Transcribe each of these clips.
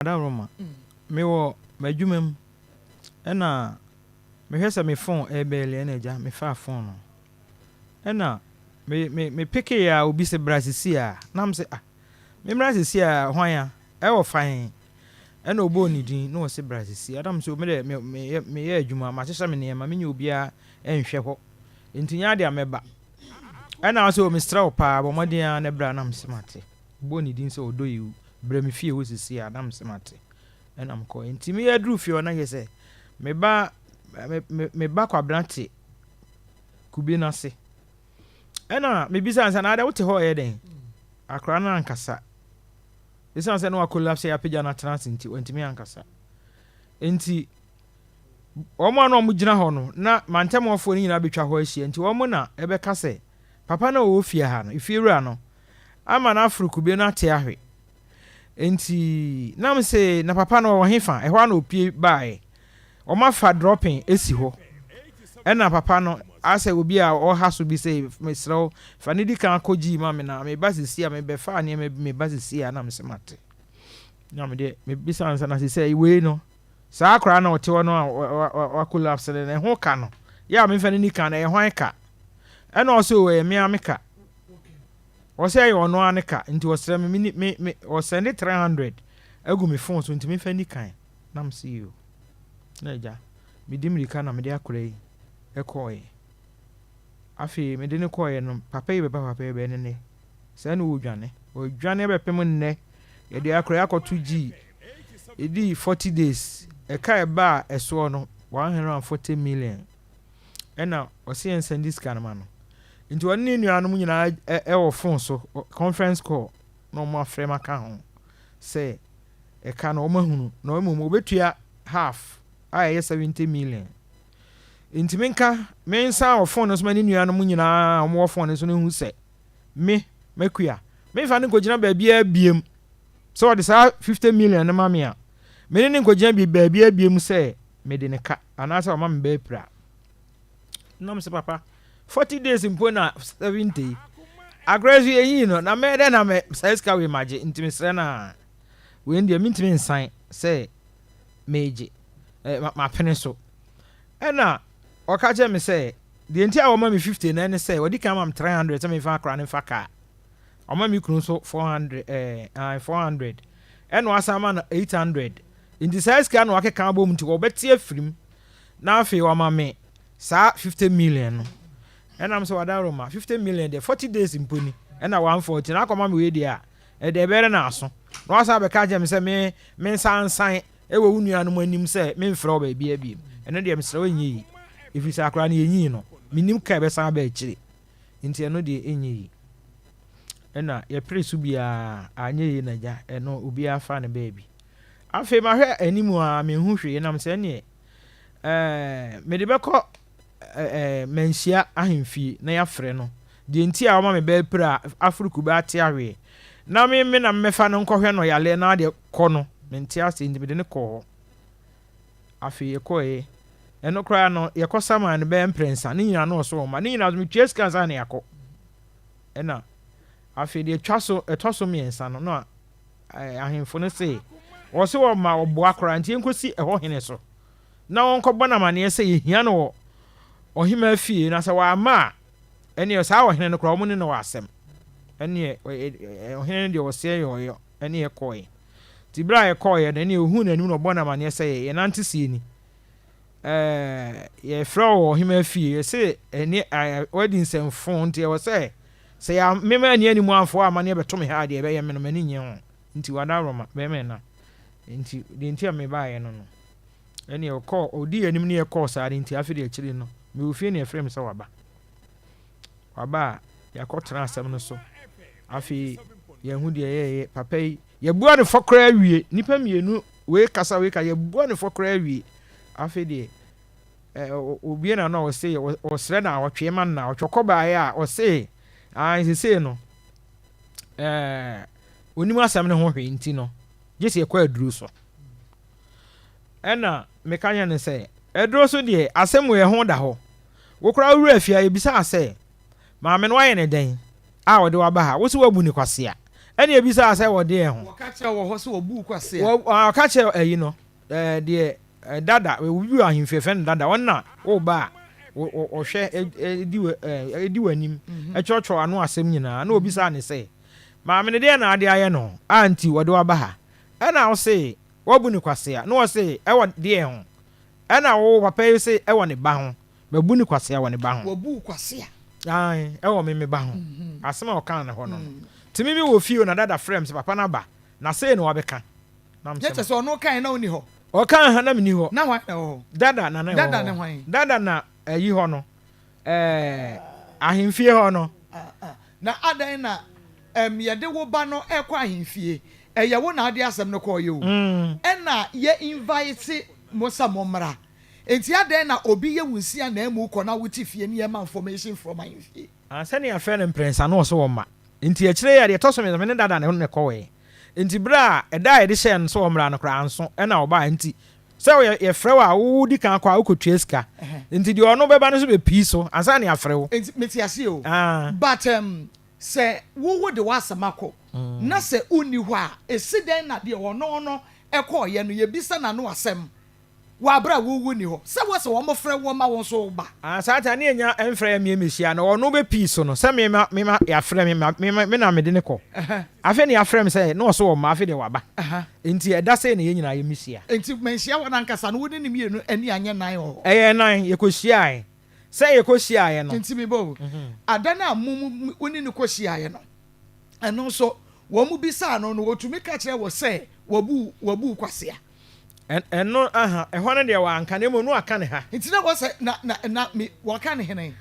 Adaworoma, mewɔ m'adwuma mu ɛna mehwɛ sɛ me phone ɛrebɛɛle ɛna agya mefaa phone no ɛna me me me pekee a obi sɛ bra sisi a na me sɛ ah me mmra sisi a hwan a ɛwɔ fan ɛna ɔbɔɔ ne din na ɔsɛ bra sisi a na me sɛ me deɛ me meyɛ meyɛ adwuma mahyehyɛ me nneɛma menyɛ obiara ɛnhwɛ hɔ nti nyɛ adeɛ a mɛba ɛna ɔsɛ o mesrɛ wo paa bɔ mmɔden ara na bra na me sɛ mate. Ɔbɔɔ ne din sɛ ɔdɔ yewu brɛ me fie hɔ sisi a na mese mate ɛna mekɔɛ nti meyɛ duru fie hɔ na kyerɛ sɛ me ba me me me ba Kwabena te kube no ase ɛna mebisa no sɛ na adɛ wote hɔ ɛyɛ dɛn akora no ankasa ɛsiane sɛ na wakolapse apagya no atena ase nti wantumi ankasa nti wɔn a na wɔgyina hɔ no na mantamɔfoɔ no nyinaa bɛtwa hɔ ahyia nti wɔn na ɛbɛka sɛ papa no a ɔwɔ fie ha no efiewura no ama no aforo kube no ate ahwe. Enti na mese, na papa no ɔwɔ hefa? Ɛhɔ ara na opue baeɛ. Wɔafa drɔpen asi hɔ. Ɛna papa no asɛ obi a ɔha so bi sɛ, mesrɛ wo, fa no di kan kɔgyi ma me na meba sisi a mebɛfaa nneɛma bi meba sisi a na mese mate. Na mede mebisa no sɛ na sisi wei no saa akwaraa na ɔte hɔ no a wakolapse no ne ho ka no yɛ a memfa no ni kan no ɛyɛ hwan ka? Ɛna ɔsɛ o ɛyɛ me ara me ka. Ɔsɛ ɛyɛ ɔno ara ne ka nti ɔsrɛ me me me me ɔsɛnde 300 agu me phone so nti memfa nni kan na mese yoo na agya medi mmirika na mede akora yi kɔɔeɛ afei mede no kɔɔeɛ no papa yi bɛba papa yi bɛyɛ ne nnɛ saa na ɔredwane ɔredwane bɛpem nnɛ yɛde akora yi akɔto G ɛdii 40 days ɛka ɛba a ɛsoɔ no 140 million ɛna ɔse yɛn sɛnde sika no ma no nti ɔne ne nuanom nyinaa ɛwɔ phone so conference call na wɔn afrɛ ma ka ho sɛ ɛka no wɔn ahunu na wɔn mmom wɔbɛtua half a ɛyɛ 70 million nti menka mensan wɔ phone no so ma ne nuanom nyinaa a wɔwɔ phone no so no hu sɛ me makua memfa no nkɔgyina baabiara biem sɛ ɔde saa 50 million no ma me a me ne ne nkɔgyina bi baabiara biem sɛ mede ne ka anaasɛ ɔma me bɛɛ pira nam sɛ papa 40 days mpo na 70 yi agorɔ so yɛyii no na mɛyɛ dɛ na mɛ saa sika wei magye nti mesrɛ no a wei deɛ mentumi nsan sɛ megye eh, mapene so ɛna ɔka kyerɛ me sɛ deɛ nti a wɔma me 50 no ɛne sɛ wɔde kan ma me 300 sɛ memfa akora no mfa kaa ɔma me kunu nso 400 eh, 400 ɛna wasan ma no 800 nti saa sika na wakeka abom nti wɔbɛte afirim na afei wama me saa 50 million no ɛnam sɛ wada roma 50 million deɛ 40 days mpo ni ɛna 140 na akɔma me wei deɛ a ɛdeɛ ɛbɛyɛ na aso na wasan bɛka kyerɛ me sɛ me me nsa nsan ɛwɔ wo nuanom anim sɛ memfrɛ wo baabi abiem ɛno deɛ mesrɛ wo ɛnyɛ yi ɛfiri sɛ akora no yɛnyii no menim ka ɛbɛsan aba akyire nti ɛno deɛ ɛnyɛ yi ɛna yɛpere so biara anyɛ yi na gya ɛno obiara fa ne baabi afei mahwɛ anim a menhu hwee nam sɛ ɛneɛ ɛɛ mede bɛkɔ ɛɛ manhyia ahemfie na yɛafrɛ no deɛ nti a ɔma me bɛɛ pere a aforo kube ate ahwee na me me na mmɛfa no nkɔhwɛ no yale na adeɛ kɔ no mente ase nti mede no kɔɔ hɔ afei yɛkɔɛ ɛno koraa no yɛkɔ saman no bɛyɛ mprɛnsa ne nyinaa no ɔso ɔma ne nyinaa so metua sika nsa ne yɛakɔ ɛna afei deɛ ɛtwa so ɛtɔ so mmiɛnsa no na ahemfo no se wɔse wɔma ɔboa koraa nti yɛnkɔsi ɛhɔ hene so na wɔnkɔbɔ no amanneɛ sɛ yɛhia no wɔ ɔhema fie na sɛ wɔama a ɛneɛ saa ɔhene no koraa ɔmo ne no wɔ asɛm ɛneɛ ɔhene no deɛ ɔseɛ yɛ ɔyɔ ɛne yɛkɔɔɛ nti berɛ a yɛkɔɔɛ no ɛneɛ ohuu n'anim na ɔbɔ no amanneɛ sɛ yɛnante sie ni yɛfrɛ wɔ ɔhema fie yɛse ɛne wadi nsɛmfo nti ɛwɔ sɛ sɛ yɛ mema ani anim amfo a amanneɛ bɛto me ha deɛ ɛbɛyɛ me no m'ani nye ho nti wada roma bɛrima na nti deɛ nti a mebaeɛ no no ɛne ɔkɔɔ ɔdi anim ne yɛkɔɔ saa ne nti afei deɛ akyiri no mewɔ fie ne yɛfrɛ me sɛ waba waba a yɛakɔtena asɛm no so afei yɛhu deɛ yɛyɛ papa yi yɛbua ne fɔ koraa awie nipa mmienu wei kasa wei ka yɛbua ne fɔ koraa awie afei deɛ obie na no a ɔse ɔsrɛ na ɔtwe ma no na ɔtwe ɔkɔ baeɛ a ɔse ah sesei no onim asɛm no ho hwee nti no gye sɛ yɛkɔ aduro so ɛna meka nyɛ no sɛ aduro so deɛ asɛm wɔ yɛ ho da hɔ wo koraa wowura afie a yɛbisaa sɛ maame no wayɛ ne dɛn a ɔde waba ha wo sɛ woabu ne kwasea Ɛna ebisaa sɛ wɔ deɛn ho? Wɔka kyerɛɛ wɔ hɔ sɛ wɔbu wo kwasea. Wɔ, wɔka kyerɛɛ ayi no, ɛɛ, deɛ, ɛɛ, dada, obi wɔ ahemfie yɛfrɛ no dada, ɔno na woba a, wɔ, wɔ, wɔhwɛ, ɛ, ɛ, di wɔ, ɛɛ, di w'anim, ɛkyerɛkyerɛ w'ano asɛm nyinaa. Ɛna obisaa no sɛ, Maame no, deɛn na ade ayɛ no a nti wɔde wo aba ha? Ɛna ɔse, Woabu no kwasea. Na ɔse, Ɛwɔ deɛn ho? Ɛna wo papa yi se, Ɛwɔ ne ba ho. Mabu no kwasea wɔ ne ba ho. Wabu wo kwasea? Aane, ɛwɔ me me ba ho. Asɛm a ɔkaa no hɔ no no. Nti me mewɔ fie o na dada frɛɛ me sɛ papa no aba, na sei na wabɛka. Na Kyerɛ sɛ ɔno kaeɛ na wonni hɔ? Ɔkaa ha na menni hɔ. Na hwan na ɛwɔ hɔ? Dada na na ɛwɔ hɔ. Dada ne hwan? Dada na ayi hɔ no, ɛɛ, ahemfie hɔ no. Na adɛn na ɛm yɛde wo ba no rekɔ ahemfie? Ɛyɛ wo na wode asɛm no kɔeɛ o. Ɛna yɛ invite mo sɛ mommra. Enti adɛn na obi yɛ wo nsiananmu kɔ na wote fie ne yɛma information from ahemfie? Ah, sɛnea yɛafrɛ no mprɛnsa no ɔse ɔmma. Enti akyire yi a deɛ ɛtɔ so mmiɛnsa me ne dada ne na ɛkɔɔɛ. Enti berɛ a ɛda a yɛde hyɛɛ no sɛ ɔmmra no koraa anso ɛna ɔbaa. Enti sɛ yɛfrɛ wo a wodi kan kɔ a wokɔtua sika. Enti deɛ ɔno bɛba no nso bɛpii so ansa na yɛafrɛ wo. Enti mete aseɛ o, Ah. but um, sɛ wo wode w'asɛm akɔ na sɛ wonni hɔ a, ɛsi dɛn na deɛ ɔno no kɔɔeɛ no yɛbisa n'ano asɛm Wɔ aber a wo wu nni hɔ. Sɛ wɔ sɛ wɔn frɛ woɔ ma wo nso wo ba. Ah saa ta ne yɛnya ɛmfrɛ yɛ me mɛhyia no ɔno bɛ pii so no sɛ me ma me ma yɛafrɛ me ma me me na mede no kɔ afei na yɛafrɛ me sɛ na ɔso wɔ mma afei deɛ waba nti ɛda sei na yɛn nyinaa yɛ mɛhyia. Nti manhyia hɔ no ankasa no wo ne no mmienu ani anyɛ nan wɔ hɔ. Ɛyɛ nan yɛkɔ hyiaɛ sɛ yɛkɔ hyiaɛ no. Nti me ba o ada no a mo wo ne no kɔ hyiaɛ no ɛno nso wɔn bisaa no no ɔtumi ka kyerɛ wo sɛ wabu wabu wo kwasea. Ɛno, aha, ɛhɔ no deɛ wanka, na mmom na waka ne ha. Nti na wɔsɛ, na, na, na me, waka ne hene?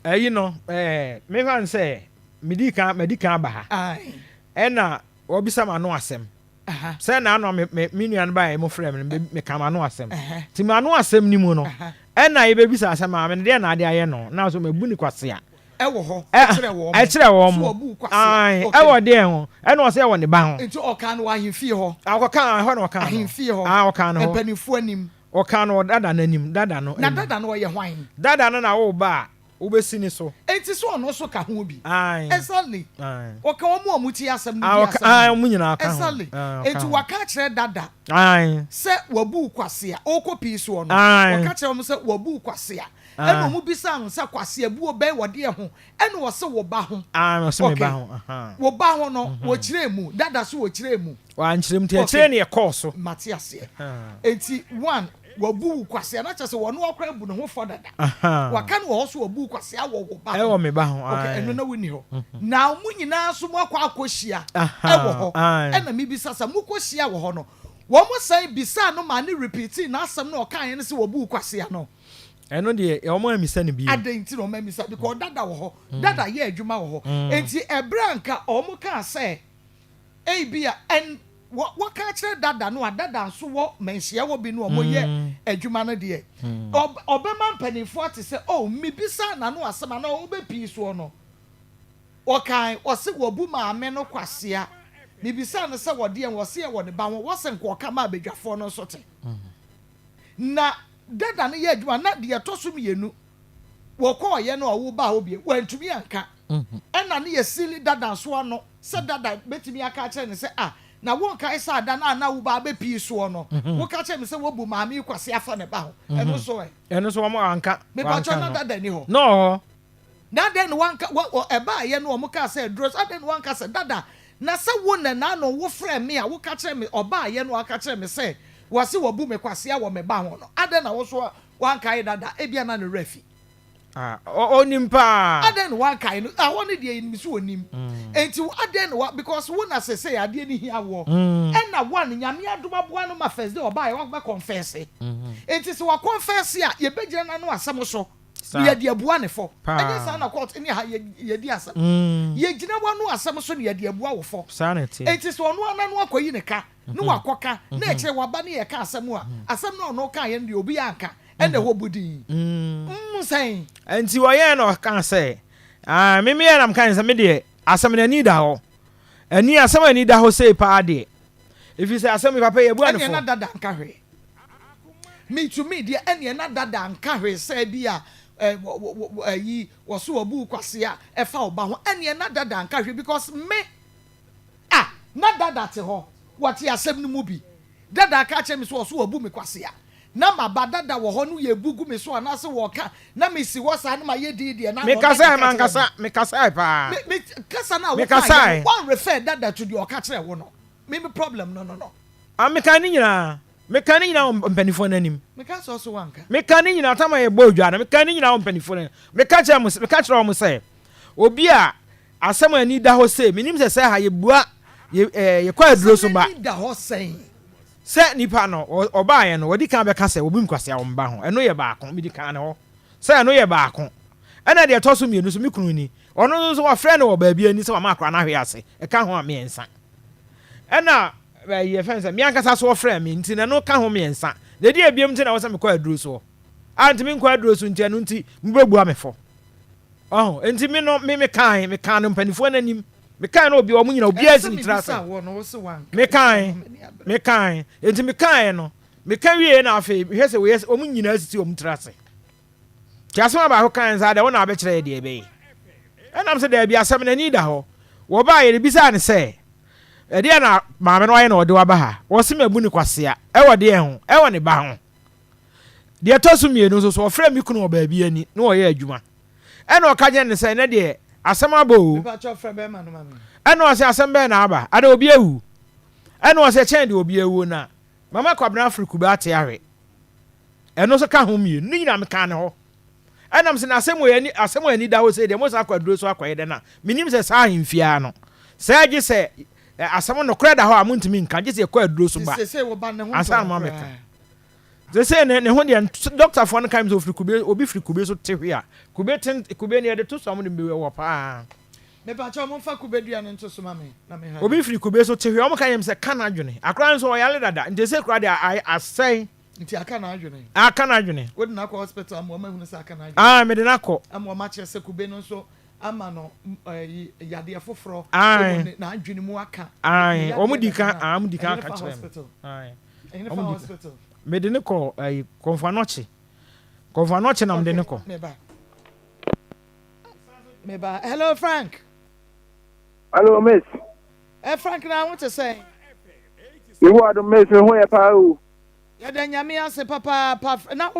Ayi no, ɛɛ, mefa no sɛ, medii kan, madi kan aba ha. Ae. Ɛna wɔbisa m'ano asɛm. Aha. Sɛ na ano a me, me, me nua no baeɛ, mofrɛɛ me no, me, meka m'ano asɛm. Ɛhɛ. Nti m'ano asɛm no mu no, Aha. ɛna yɛbɛbisaa sɛ, maame no, deɛn na ade ayɛ no? Na nso mabu no kwasea. Ɛwɔ hɔ, ɛkyerɛ wɔn. Ɛkyerɛ wɔn. So wɔbu kwasea. Ae, ɛwɔ deɛn ho? Ɛna ɔsɛ ɛwɔ ne ba ho. Nti ɔkaa no wɔ ahemfie hɔ. Ah, ɔkɔkaa, ɛhɔ na ɔkaa no. Ahemfie hɔ. Ah, ɔkaa no hɔ. Mpanimfoɔ anim. Ɔkaa no wɔ dada no anim, dada no anim. Na dada no ɔyɛ hwan? Dada no na woba a, wobɛsi ne so. Enti so ɔno nso ka ho bi? Ae. Exactly. Ae. Ɔka wɔn a wɔtie asɛm no Ah, di ɔka, asɛm ae, no. wɔn nyinaa ka ho. Exactly. Ae, ɔka Enti ho. waka akyerɛ dada Ae. sɛ wabu wo kwasea, ɔrekɔ pii soɔ no, Ae. ɔka kyerɛ wɔn sɛ wabu wo kwasea. Ɛna ɔmo bisaa no sɛ Kwasi abuo bɛn wɔ deɛ ho? Ɛna ɔse wo ba ho. Ah ɔse me Okay. ba ho ahaa. Wo ba ho no wɔkyerɛɛ mu? Dada so wɔkyerɛɛ mu? Wankyerɛ mu nti Okay. akyire na yɛkɔɔ so. Mate aseɛ. Ahaa. Enti one, wabu wo kwasea na kyerɛ sɛ ɔno ara koraa abu ne ho fɔ dada. Ahaa. Waka no wɔ hɔ sɛ wabu wo kwasea wɔ wo ba ho. Ɛwɔ me ba ho Okay, ae. ɛno na wonni hɔ. Na mo nyinaa nso moakɔ akɔhyia ɛwɔ Ahaa hɔ. ae. Ɛna mebisa sɛ mokɔhyia wɔ hɔ no, wɔn san bisaa no maa no repeatii n'asɛm no a ɔkaeɛ no sɛ wabu wo kwasea no? Ɛno deɛ wɔn ammisa no bio. Adɛn nti na wɔn ammisa? Because dada wɔ hɔ. Dada yɛ adwuma wɔ hɔ. Enti ɛberɛ a nka wɔn kaa sɛ ebia ɛn wɔ wɔka akyerɛ dada no a dada nso wɔ manhyia hɔ bi no wɔn yɛ adwuma no deɛ, ɔb ɔbɛma mpanimfoɔ ate sɛ oh mebisaa n'ano asɛm anaa ɔbɛpii soɔ no, ɔkae, ɔse wabu maame no kwasea. Mebisaa no sɛ wɔ deɛn, ɔse ɛwɔ ne ba ho. Wɔse nka ɔka maa badwafoɔ no nso te. Na dada no yɛ adwuma na deɛ ɛtɔ so mmienu wɔkɔɔyɛ no a ɔwo baa hɔ bio wantumi anka ɛna ne yɛsili dada nso ano sɛ dada bɛtumi aka akyerɛ no sɛ ah na wonkae sɛ ada no a na wo ba abɛpii soɔ no woka kyerɛ me sɛ woabu maame yi kwase afa ne ba ho ɛno nso ɛ? Ɛno nso wɔn anka Mepakyɛw na dada ni hɔ? Na ɔwɔ hɔ. Na adɛn na wanka, wɔ, wɔ, ɛbaeɛ no wɔn kaa sɛ aduro so, adɛn na wanka sɛ, Dada, na sɛ wo na n'ano wo frɛɛ me a woka kyerɛɛ me, ɔbaeɛ no aka kyerɛɛ me sɛ wɔse wabu me kwasea wɔ me ba ho no, adɛn na wo nso wankae Dada, ebia na ne werɛ afi. Ah, ɔ, ɔnim paa. Adɛn na wankae no? Ɛhɔ no deɛ yɛnim sɛ ɔnim. Enti adɛn na wa, because wo na sesei adeɛ no hia woɔ. Ɛna one, Nyame adom aboa no ma first day ɔbaeɛ wabɛ confess. Enti sɛ wa confess a, yɛbɛgyina n'ano asɛm so. Na yɛde abua ne fɔ. Ɛnyɛ saa na court ne ha yɛdi asɛm. Yɛgyina w'ano asɛm so na yɛde abua wo fɔ. Enti sɛ ɔno ara n'ano akɔyi ne ka na wakɔka na ɛkyerɛ waba ne yɛka asɛm a, asɛm no a ɔno kaeɛ no deɛ obiara anka ɛna ɛhɔ bu din. Mm, sɛn? Enti ɔyɛɛ na ɔkaa sɛ, Ah, me meyɛɛ na mekae sɛ me deɛ asɛm no ani da hɔ. Ani, asɛm a ani da hɔ sei paa deɛ, ɛfiri sɛ asɛm yi papa yi abua ne Ɛneɛ fɔ. na dada nka hwee. Me to me deɛ ɛneɛ na dada nka hwee sɛ bi a ayi wɔso wɔbu wo kwasea ɛfa wo ba ho ɛneɛ na dada nka hwee because me ah. Na Dada te hɔ, wɔte asɛm no mu bi. Dada ka kyerɛ me sɛ ɔso wabu me kwasea. Na maba Dada wɔ hɔ no yɛbu gu me so anaasɛ wɔka na mesi hɔ saa na mayɛ din deɛ na Mekasae Dada ka kyerɛ mankasa, mekasae paa. me. Me kasa no a wokaeɛ no, Mekasae. woan refer Dada to deɛ ɔka kyerɛɛ wo no. Me me problem no no no. Ah, mekaa ne nyinaa. Mekaa ne nyinaa wɔ mpanimfoɔ no anim. Meka sɛ ɔso wanka. Mekaa ne nyinaa, tam a yɛbɔɔ dwa no, mekaa ne nyinaa wɔ mpanimfoɔ no anim. Meka kyerɛɛ mo, meka kyerɛɛ wɔn sɛ, obi a asɛm a ani da hɔ sei, menim sɛ sɛ ha yɛbua, yɛ, ɛɛ, yɛkɔ aduro so Asɛm ba. ani da hɔ sɛn? Sɛ nipa no, ɔ, ɔbaeɛ no, wadi kan bɛka sɛ obi nkwasea wɔn ba ho. Ɛno yɛ baako, medi kan ne hɔ. Sɛ ɛno yɛ baako. Ɛna deɛ ɛtɔ so mmienu nso, me kunu ni. Ɔno nso wɔafrɛ no wɔ baabi ani sɛ wama akwadaa no ahwe ase. Ɛka ho a, mmiɛnsa. Ɛna ɛyi yɛfrɛ no sɛ, me ankasa so wɔfrɛɛ me nti na ɛno ka ho mmiɛnsa. Na ɛdi ebiem nti na ɛwɔ sɛ mekɔ aduro soɔ. A nti menkɔ aduro so nti ɛno nti mobɛbua me fɔ. Ɔho, nti me no, me mekae, mekaa no mpanimfoɔ no anim. Mekae no obi, wɔn nyina obiara Ɛsɛ si ne tiri ase. mebisa wo no, wo se wanka. Mekae, mekae. Nti mekae no, meka wie na afei mehwɛ sɛ wɔyɛ wɔn nyinaa sisi wɔn tiri ase. Nti asɛm a baako kae nsa deɛ wo na abɛkyerɛ yɛ deɛ ɛbɛyɛ. Ɛnam sɛ daabi asɛm no ani da hɔ. Wɔbaa yɛ no bisaa no sɛ, ɛdeɛ na maame no ayɛ na ɔde waba ha? Wɔse mabu no kwasea. Ɛwɔ deɛ ho? Ɛwɔ ne ba ho. Deɛ ɛtɔ so mmienu nso so ɔfrɛ me kunu wɔ baabi ani na ɔyɛ adwuma. Ɛna ɔka kyerɛ no sɛ ɛnɛ deɛ asɛm aba o. Mepakyɛw frɛ bɛrima no ma me. Ɛna ɔse asɛm bɛn na aba? Ada obi awu? Ɛna ɔse ɛkyɛn deɛ obi awuo no a mama Kwabena afiri kube ate awe. Ɛno nso ka ho mmienu. Ne nyinaa mekaa ne hɔ. Ɛnam sɛ n'asɛm wɔ ani asɛm wɔ ani da hɔ sei deɛ mo san akɔ aduro so akɔyɛ dɛn a menim sɛ saa ahemfie ara no sɛ gye sɛ asɛm nokorɛ da hɔ a montumi nka gye sɛ yɛkɔ aduro so ba Nti seesei wo ba ne ho ansa ntɔ na no moabɛka. koraa. Seesei ne ne ho deɛ dɔktafoɔ no ka mi sɛ ofiri kube obi firi kube so te hwe a kube ten kube no yɛde to so a wɔde mbɛwɛ wɔ paa. Mepakyɛw momfa kube dua no nto so ma me na mehwɛ Obi ade. firi kube so te hwe a wɔn ka yɛm sɛ ka n'adwene akora nso ɔyare dada nti seesei koraa deɛ asɛe. Nti aka n'adwene. Aka n'adwene. Wode no akɔ hospital ama wɔn ahunu sɛ aka n'adwene. Ah, mede no akɔ. Ama wɔn akyerɛ sɛ kube no nso ama no ɛyi yadeɛ foforɔ. Aye. Ɛwɔ ne n'adwene mu aka. Aye. Ne Wɔn yadeɛ di kan, dada no a. ah, wɔn di kan Ɛhene aka fa kyerɛ me. hospital. Aye. Ɛhene Wɔn fa di kan. hospital. Mede no kɔ ɛyi Kɔnfo Anɔkye. Kɔnfo Anɔkye na mede no kɔ. Meba. Meba. Hello Frank. Hello Miss. Ɛ Frank na ho te sɛn? Yehowa adom Miss, me ho yɛ paa o. Yɛda Nyame ase papaapa. Na wo.